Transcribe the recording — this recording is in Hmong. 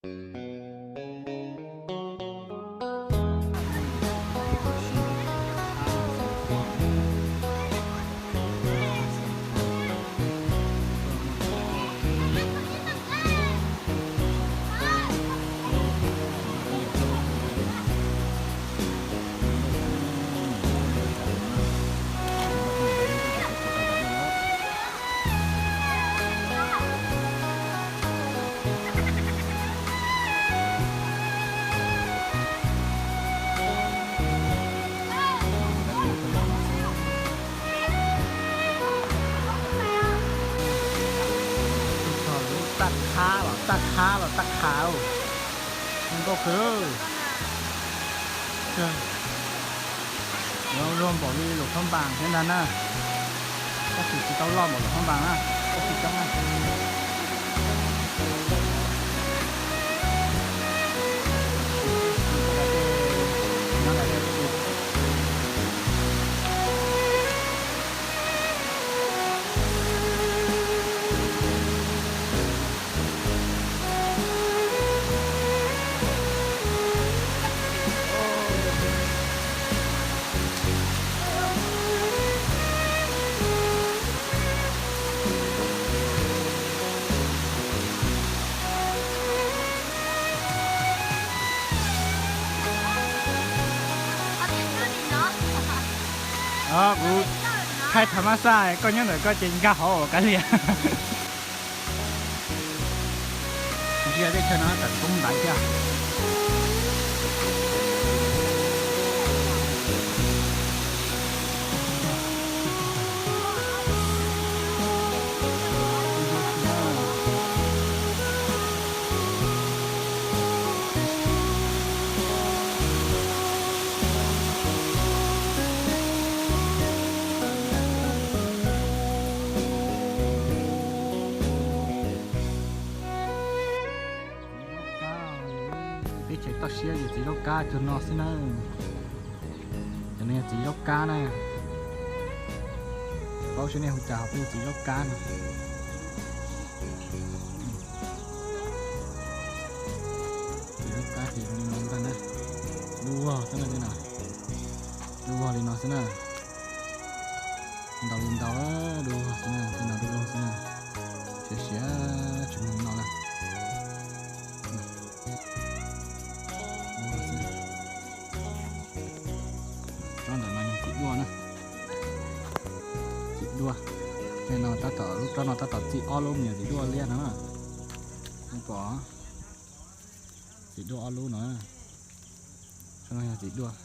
Txoj lub taj khab los taj khab los taj khab, zoo nkauj kawg. Loj npaum li Luam Phab Npas thiab ntag na, tab sis tsis tau loj npaum Luam Phab Npas na, tab sis coob na. Kuv thaij tham mas xaj, koj nyob ntawm koj ces nkag hauv kav liam. Ntsia teb chaws no tam koob ntaiv thiab. Teb chaws toj siab yog txiv zaub kab cuag no xwb na. Cov no yog txiv zaub kab na. Paub seb nej hu cas hais tias txiv zaub kab no. Txiv zaub kab ces zoo li no ntag na. Dub vog xwb na, tej no dub vog li no xwb na. Ntau li ntau, dub vog xwb na, tej no dub vog xwb na. Siav siav tsis muaj no na. Tsob ntawm no yog txiv duaj na. Txiv duaj. Tej no tab tom, lub tsob no tab tom txi ob lub me nyuam txiv duaj liab no na. Nej pom, txiv duaj ob lub no. Tsob no yog txiv duaj.